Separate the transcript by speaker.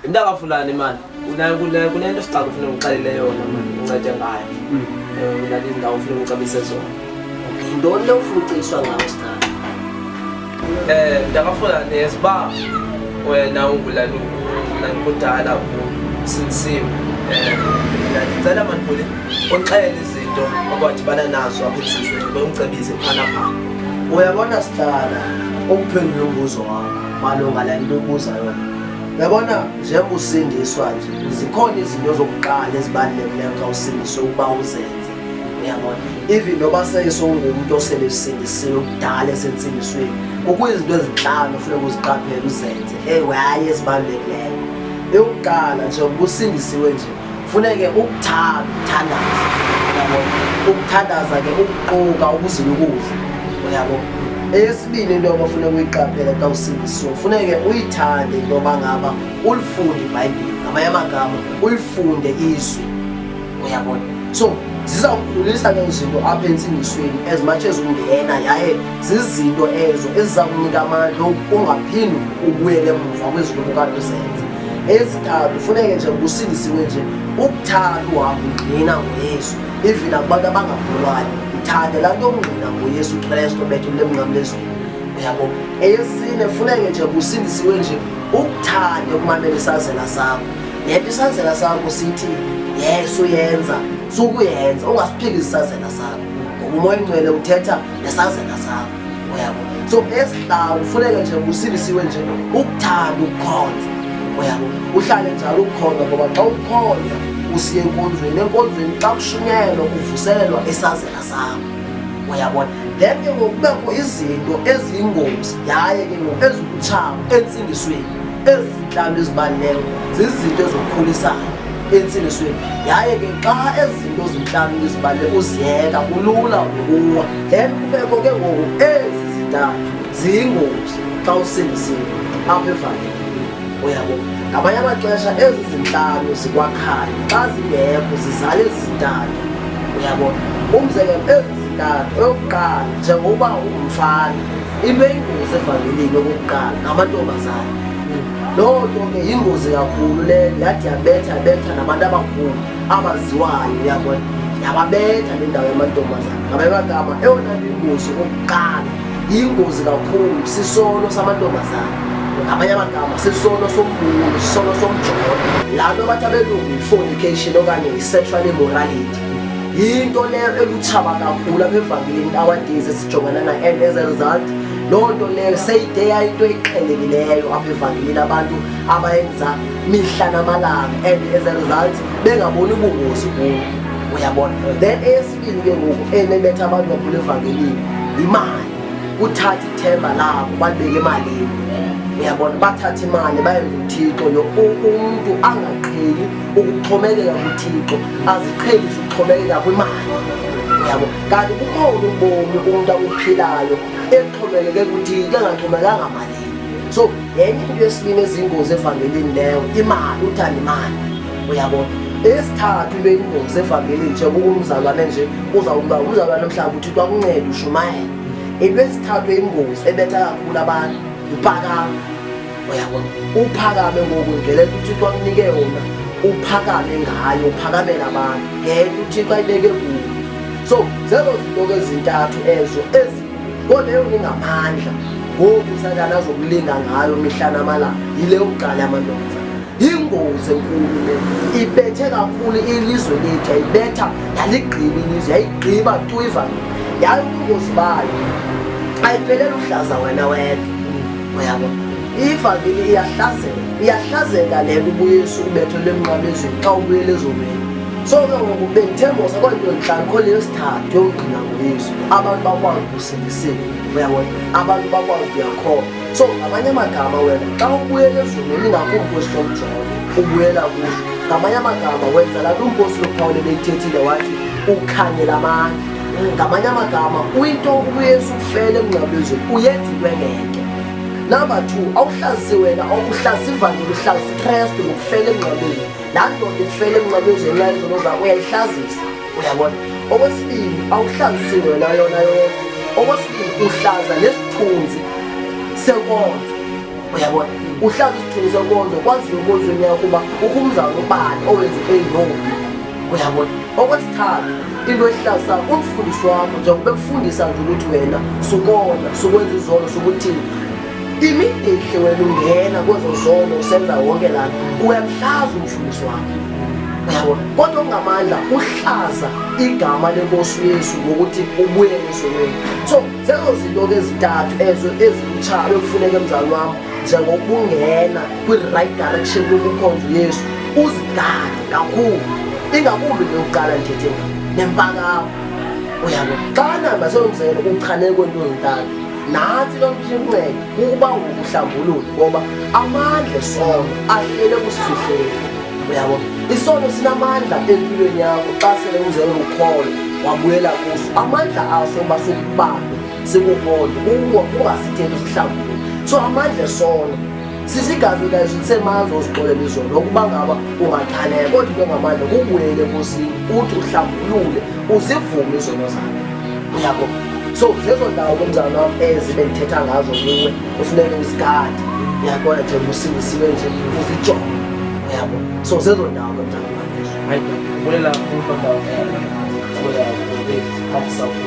Speaker 1: Mntakafulani mani, kunento sicaka ufuna ngixelele yona mani, uncede ngayo. Unale indawo ufuna ngicebise zona.
Speaker 2: Yintoni le ufuna ucetyiswa ngayo, sicaka?
Speaker 1: Mntakafulani, yazi uba wena ungulani ungulani kudala usindisiwe. Mna ndicela mani Bhuli undixelele izinto okwadibana nazo apha entsizweni, ube ungicebise phana pha.
Speaker 2: Uyabona sicaka, ukuphendula umbuzo wakho malunga le nto ubuza yona. Uyabona, njengoba usindiswa nje, zikhona izinto zokuqala ezibalulekileyo xa usindiswe ukuba uzenze. Uyabona, even noba sesongumntu osele usindisiwe kudala esentsindisweni, kukho izinto ezintlanu ofuneka uziqaphele uzenze, ewe hayi, ezibalulekileyo. Eyokuqala, njengoba usindisiwe nje, funeke ukuthanda ukuthandaza. Uyabona, ukuthandaza ke ukuquka ukuzila ukudla. Uyabo, eyesibini into yoba funeka uyiqaphele xa usindisiwe, funeke uyithande into yoba ngaba ulifunde iBhayibhile, ngamanye amagama ulifunde izwi. Uyabona, so zizawukhulisa ke izinto apha entsindisweni as much as ungena, yaye zizinto ezo eziza kunika amandla ungaphindi ubuyele emva kwizinto obukade uzenza. Eyesithathu, funeke nje usindisiwe nje ukuthanda uhamba ungqina ngoYesu, even nakubantu abangakholwayo. Ithande laa nto yokungqina ngoYesu Krestu obethelwe emnqamlezweni. Uyabo, eyesine, funeke nje usindisiwe nje ukuthande ukumamela isazela sakho. Nento isazela sakho sithi yes uyenza, sukuyenza, ungasiphikisi isazela sakho, ngoba uMoya Ingcwele uthetha nesazela sakho. Uyabo, so esihlanu, funeke nje usindisiwe nje ukuthanda ukukhonza. Uyabo, uhlale njalo ukukhonza, ngoba xa ukhonza usiya enkonzweni, enkonzweni xa kushunyelwa kuvuselelwa isazela sakho. Uyabona, then ke ngoku kubekho izinto eziyingozi yaye ke ngoku ezikutshaba entsindisweni. Ezi zintlanu ezibaluleyo zizinto ezokukhulisayo entsindisweni, yaye ke xa ezi zinto zintlanu ezibaluleyo uziyeka, kulula ukuwa. Then kubekho ke ngoku ezi zintathu ziyingozi xa usindisiwe apha evangelini. Uyabo, ngamanye amaxesha ezi zintlanu zikwakhayo xa zingekho zizala ezi zintathu. Uyabona, umzekelo, ezi zintathu, eyokuqala, njengokuba ungumfana, into eyingozi evangelini okokuqala ngamantombazana. Loo nto ke yingozi kakhulu leyo, yathi yabetha, yabetha nabantu abakhulu abaziwayo. Uyabona, yababetha le ndawo yamantombazana. Ngamanye amagama, eyona nto ingozi okokuqala, yingozi kakhulu, sisono samantombazana. Ngamanye amagama, sisono sombulo, sisono somjolo, laa nto bathi abelungu yi-fornication okanye yi-sexual immorality. Yinto leyo elutshaba kakhulu apha evangelini nowadays esijongana nayo, and as a result loo nto leyo seyide yayinto eqhelekileyo apha evangelini, abantu abayenza mihla namalanga, and as a result bengaboni ubungozi kuyo. Uyabona, then eyesibini ke ngoku enebetha abantu kakhulu evangelini yimali, kuthatha ithemba labo balibeke emalini. Uyabona, bathathe imali bayenze uThixo. Lo umntu angaqheli ukuxhomekeka kuThixo, aziqhelise ukuxhomekeka kwimali. Uyabo, kanti kukhona ubomi umntu abuphilayo exhomekeke kuThixo, engaxhomekekanga malini. So yenye into yesibini eziyingozi evangelini leyo, imali, uthanda imali. Uyabona, eyesithathu into eyingozi evangelini, njengoba umzalwane nje uzawuba umzalwane, mhlawumbi uThixo akuncede ushumayele, into esithathu eyingozi ebetha kakhulu abantu yimpakamo. Uyabona, uphakame ngoku ngele nto uThixo akunike yona, uphakame ngayo, uphakamela abantu ngento uThixo ayibeke kuyo. So zezo zinto ke zintathu ezo ezi, kodwa eyona ingamandla ngoku uSathana azokulinga ngayo mihla namalanga yile yokuqala yamantombazana. Yingozi enkulu le, ibethe kakhulu ilizwe lethu, yayibetha yaligqiba ilizwe, yayigqiba tu ivangeli. Yaye ubungozi bayo ayipheleli uhlaza wena wedwa. Uyabo, ivangeli iyahlazeka, iyahlazeka le nto ubuYesu ubetho lemnqamlezweni xa ubuyela ezulwini. So ke ngoku bendithembosa kwento ntlanu, kho leyo sithathu yokugcina ngoYesu, abantu bakwazi ukusindisiwe. Uyabona, abantu bakwazi uyakholwa. So ngamanye amagama, wena xa ubuyela ezulwini, ingakumbi kwesihlomjolo ubuyela kuso, ngamanye amagama wenza laa nto umpostile uPawule beyithethile, wathi ukhanyela amandla. Ngamanye amagama, uyinto uYesu ufele emnqamlezweni, uyenza into engento. Number two, awuhlazisi wena, uhlazisa ivangeli, uhlazisa uKrestu ngokufela emnqamlezweni. Laa ndoda ikufela emnqamlezweni nxa izono zakho uyayihlazisa. Uyabona, okwesibini, awuhlazisi wena yona yodwa, okwesibini uhlaza nesithunzi senkonzo. Uyabona. Uhlala isithunzi senkonzo, kwaziwe enkonzweni yakho uba kukho umzalwane ubani owenza u-A no-B. Uyabona? Okwesithathu, into ehlazisayo, umfundisi wakho njengoba ekufundisa nje ukuthi wena sukona, sukwenza izono, sukuthini, immediately wena ungena kwezo zono usenza wonke lana, uyamhlaza umfundisi wakho. Uyabona? Kodwa okungamandla uhlaza igama lenkosi uYesu ngokuthi ubuyele esonweni. So zezo zinto-ke ezintathu ezo ezilutshayo ekufuneka emzali wami njengokungena kwi-right direction yokukhonza uYesu uzigade kakhulu, ingakumbi leyokuqala ndithethe ngayo nempakamo. Uyabo, xana masewumzekelo uchaneke kwento ezintathu, nantsi loo nto ikuncede ukuba ngokuhlambulula, ngoba amandla esono ahlele kusifihleni. Uyabo, isono sinamandla empilweni yakho xa sele umzekelo ukholwa wabuyela kuso, amandla aso uba sukubambe sikuhole kungasitheli usihlambulule. So amandla esono sisigazi likaYesu lisemanzi ozixolela izono ukuba ngaba ungachaneka, kodwa into engamandla kubuyele enkosini uthi uhlambulule uzivume izono zakho. Uyabo? So zezo ndawo ke mzalwane wam ezi bendithetha ngazo kuwe, ufuneke uzigade. Uyabona, njengoba usindisiwe nje uzijonge. Uyabo? So zezo ndawo ke mzalwane wam ezo.
Speaker 1: Hayi, bulela kakhulu baba. Bulela kakhulu.